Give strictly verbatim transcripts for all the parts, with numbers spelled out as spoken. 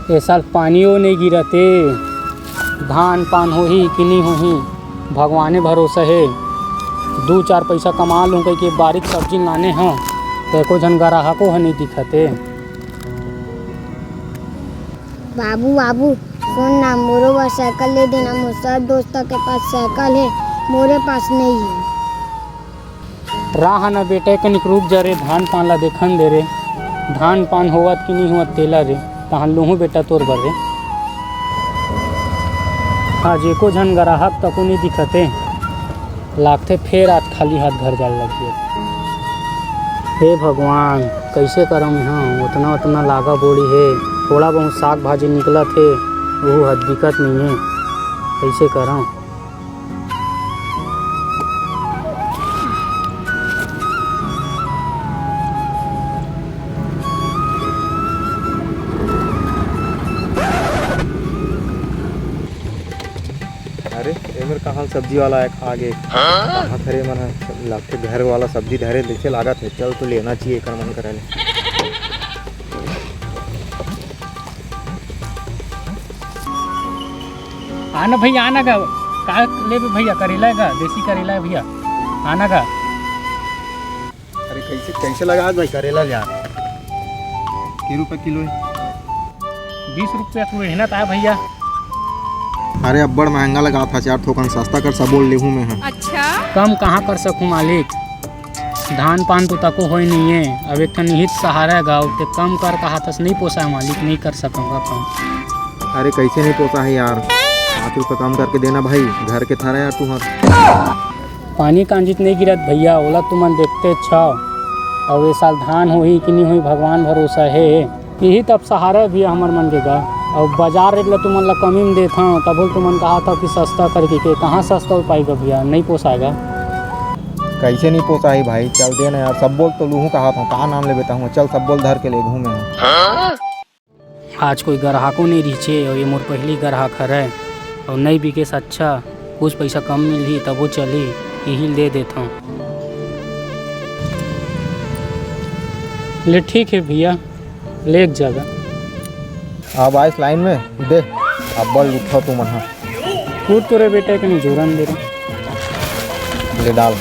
ए साल पानियो नइ गिरत हे, धान पान होही कि नइ होही, भगवाने भरोसा हे। दू चार पइसा कमा लूँ कहिके बारी के सब्जी लाने हँव, त एको झन गराहको ह नइ दिखत हे। बाबू, बाबू, सुन ना, मोरो बर साइकिल ले देना, मोर सब दोस्त के पास साइकिल हे, मोरे पास नइ हे। रहा न बेटा, कनिक रुक जा रे, धान पान ला देखन दे रे। धान पान होवत कि नइ होवत तेला रे, तहाँ लूहूँ बेटा तोर बर रे। आज एको झन गराहक तको नइ दिखत हे, लागथे फेर आज खाली हाथ घर जाए ल लगही। हे भगवान, कइसे करँव मेंहा, ओतना ओतना लागा बोड़ी हे, थोड़ा बहुत साग भाजी निकलत हे, ओहू ह दिखत नइ हे, कइसे करँव? अरे, एमेर कहाँ सब्जी वाला आय, आ गे। कहाँ खरे मन ह? लगथे घर वाला सब्जी धरे, देखे लागत हे। चल, तो लेना चाहिए एकर मन करे ले। आना भैया, आना गा। का लेबे भैया? करेला गा, देसी करेला हे भैया, आना गा। अरे कइसे, कइसे लगा आज भाई करेला यार? के रुपए किलो हे? बीस रुपया तू रहना ता भैया। अरे अब्बड़ महंगा लगाथस यार, थोकन सस्ता कर, सबो ल लेहूँ मेंहा। अच्छा। कम कहाँ कर सकूँ मालिक, धान पान तो तको होय नइ हे, अब एक ठन इही सहारा हे गा, ते कम कर कहाथस, नइ पोसाय मालिक, नइ कर सकँव गा कम। अरे कइसे नइ पोसाही यार, पाँच रुपया कम करके देना भाई, घर के थरा यार तुँहर। पानी कांजित नइ गिरत भैया, ओला तुमन देखतेच हव। अउ ए साल धान होही कि नइ होही, भगवान भरोसा हे। इही तब सहारा हे भैया हमर मन के गा। अउ बाजार रेट ल तुमन ल कमी म देथँव, तभो ल तुमन कहत हव कि सस्ता कर कहिके। कहाँ सस्ता हो पाही गा भैया, नइ पोसाय गा। कइसे नइ पोसाही भाई, चल दे ना यार, सब्बो ल तो लूहूँ कहत हँव, का नाम लेबे तहूँ, चल सब्बो ल धर के लेगहूँ मेंहा। आज कोई गराहको नइ रिहिसे अउ ये मोर पहिली गराहक हरय अउ नइ बिकेस। अच्छा, कुछ पइसा कम मिलही तभो चलही, इही ल दे देथँव। ले ठीक हे भैया, लेग जा गा। अब आइस लाइन में, दे, अब्बड़ लुटथव तुमन ह। कूद तो रे बेटा, कनी जोरन दे रे। ले डाल।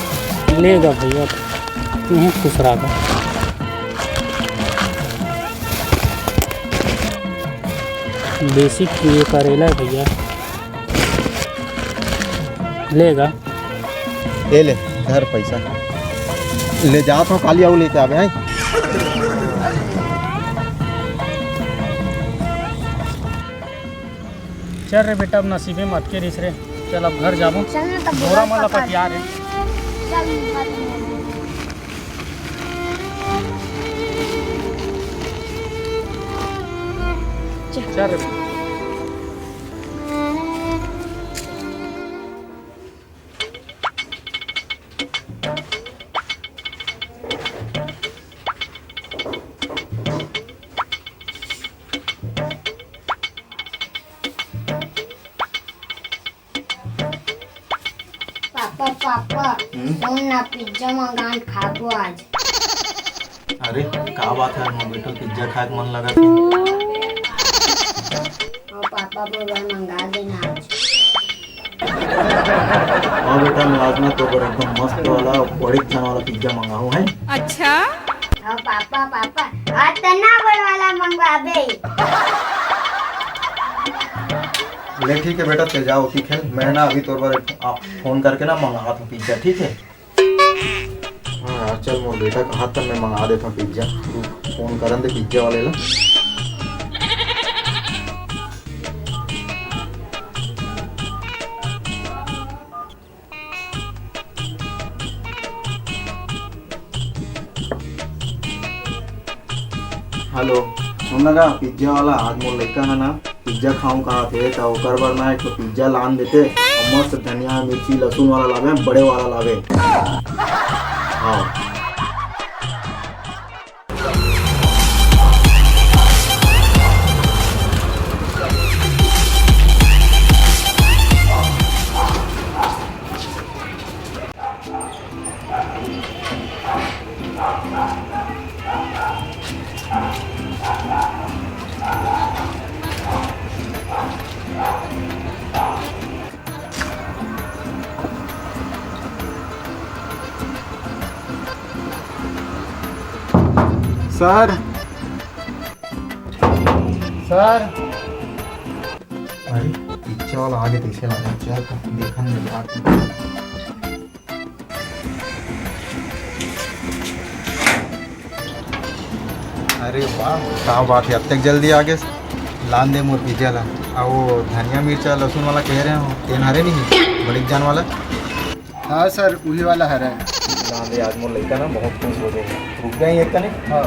ले गा भैया, तुहूँ खुश रह गा। देसी ये करेला हे भैया, ले गा। ए ले, धर पइसा। ले जात हँव, काली अउ लेके आबे, हैं? चल रे बेटा, अब नसीबे म अतके रिहिस रे। चल अब घर जाबो। चल ना तब बोरा बोरा मन ला पकड़। पतिया रे। चल, चल। चल रे बेटा। पापा, पापा, हम्म? सुन ना, पिज्जा मंगान खाबो आज। अरे, का बात हे मोर बेटा, पिज्जा खाए के मन लगत हे? हाँ पापा, मोर बर मंगा देना आज। हाँ बेटा, मैं आज ना तोर बर एकदम मस्त वाला, बड़े चना वाला पिज्जा मंगाहूँ, हैं? अच्छा। हाँ पापा, पापा, आज तना बड़ वाला मंगवाबे। ले ठीक हे बेटा, ते जा ओती खेल, मैं ना अभी तोर बर एक, आ, फोन करके ना मंगात हँव पिज्जा, ठीक हे? हाँ यार, चल मोर बेटा कहात त मैं मंगा देथँव पिज्जा। तू फोन करन दे पिज्जा वाले ला। हेलो, सुन ना गा, पिज्जा वाला, आज मोर लइका ह ना पिज्जा खाऊं कहात हे, त ओकर बर ना एक ठो पिज्जा लान देते, अउ मस्त धनिया, मिर्ची, लहसुन वाला लाबे, बड़े वाला लाबे। हाँ। Sir, sir. अरे, पिज्जा वाला आगे, कैसे लगा? चल, देखन में बात। अरे वाह, का बात है, अतेक जल्दी आ गे। लान दे मोर पिज्जा ला। आ वो धनिया, मिर्चा, लहसुन वाला कह रहे हो, तेन हरे नहीं, बड़े जान वाला। हाँ सर, वही वाला हरे। लान दे, आज मोर लइका ना बहुत खुश हो जाही। रुक जाही एक कने। हाँ।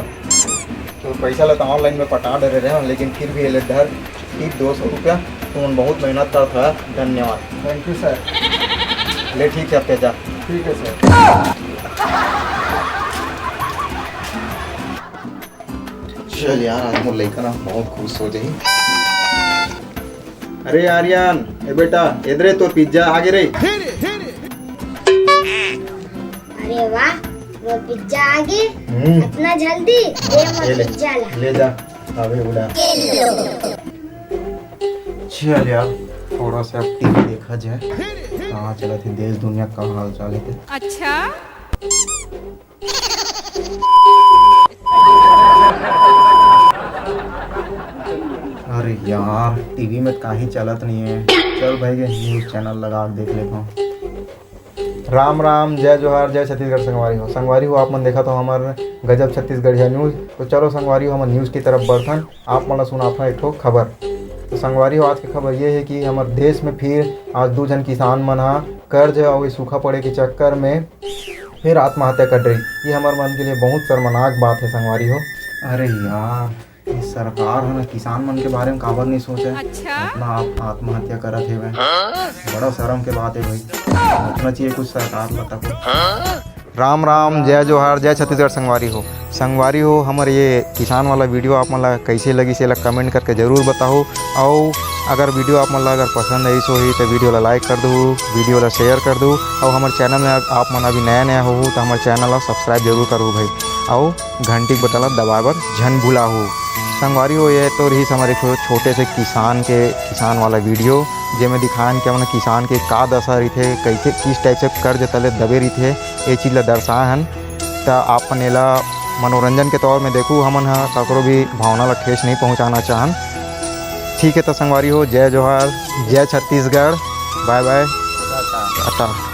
तो पैसा ला तो online में पटा डरे रहे हो, लेकिन फिर भी ये ले धर, ठीक दो सौ रुपया। तुमन बहुत मेहनत करत हव, धन्यवाद। Thank you sir. ले ठीक है, अब जा। ठीक है सर। चल यार, आज मोर लइका ना बहुत खुश हो जाही। अरे आर्यन, ए बेटा, एदरे तोर पिज्जा आगे रे। अरे वाह, मोर पिज्जा आगे। हम्म। इतना जल्दी? दे मोर ये ले, पिज्जा ला। ले जा, अबे उड़ा। चल यार, थोड़ा सा अब टीवी देखा जाए, कहाँ चलत हे देश दुनिया, का हाल चाल हे ते। अच्छा। अरे यार, टीवी में काहीं चलत नहीं है। चल भाई के news channel लगा के देख लेता हूँ। राम राम, जय जोहार, जय छत्तीसगढ़ संगवारी हो। संगवारी हो, आप मन देखत हो हमर गजब छत्तीसगढ़िया news। तो चलो संगवारी हो, हमर news की तरफ बढ़थन, आप मन ला सुनाथन एक ठो खबर। तो संगवारी हो, आज के खबर ये है कि हमर देश में फिर आज दू झन किसान मन हा कर्ज अउ ये सूखा पड़े के चक्कर में फिर आत्महत्या कर रही। ये हमर मन के लिए बहुत शर्मनाक बात है संगवारी हो। अरे यार, ये सरकार ह ना किसान मन के बारे में काबर नहीं सोचे? अच्छा। इतना आप आत्महत्या करत हेवय। बड़ा शर्म के बात है भाई, सोचना चाहिए कुछ सरकार ला तको। राम राम, जय जोहार, जय छत्तीसगढ़ संगवारी हो। संगवारी हो, हमर ये किसान वाला video आप मन ला कैसे लगिस, एला comment करके जरूर बताओ। अउ अगर video आप मन ला अगर पसंद आइस होही तो video ला like कर दू, video ला share कर दू। अउ हमर channel में आप, आप मन अभी नया नया हो तो हमर channel ला subscribe जरूर करू भाई। अउ घंटी के बटन ला दबाए बर झन भुलाहू। संगवारी हो, ये तो रहिस हमर एक ठो छोटे से किसान के, किसान वाला video, जेमे दिखायन कि हमन किसान के का दशा रहिथे, कैसे, किस type से कर्ज तले दबे रहिथे, ये चीज ला दर्शाए हन। त आप मन एला मनोरंजन के तौर में देखू, हमन ह ककरो भी भावना ला ठेस नहीं पहुंचाना चाहन। ठीक है, तो संगवारी हो, जय जोहार, जय छत्तीसगढ़, bye bye, टाटा।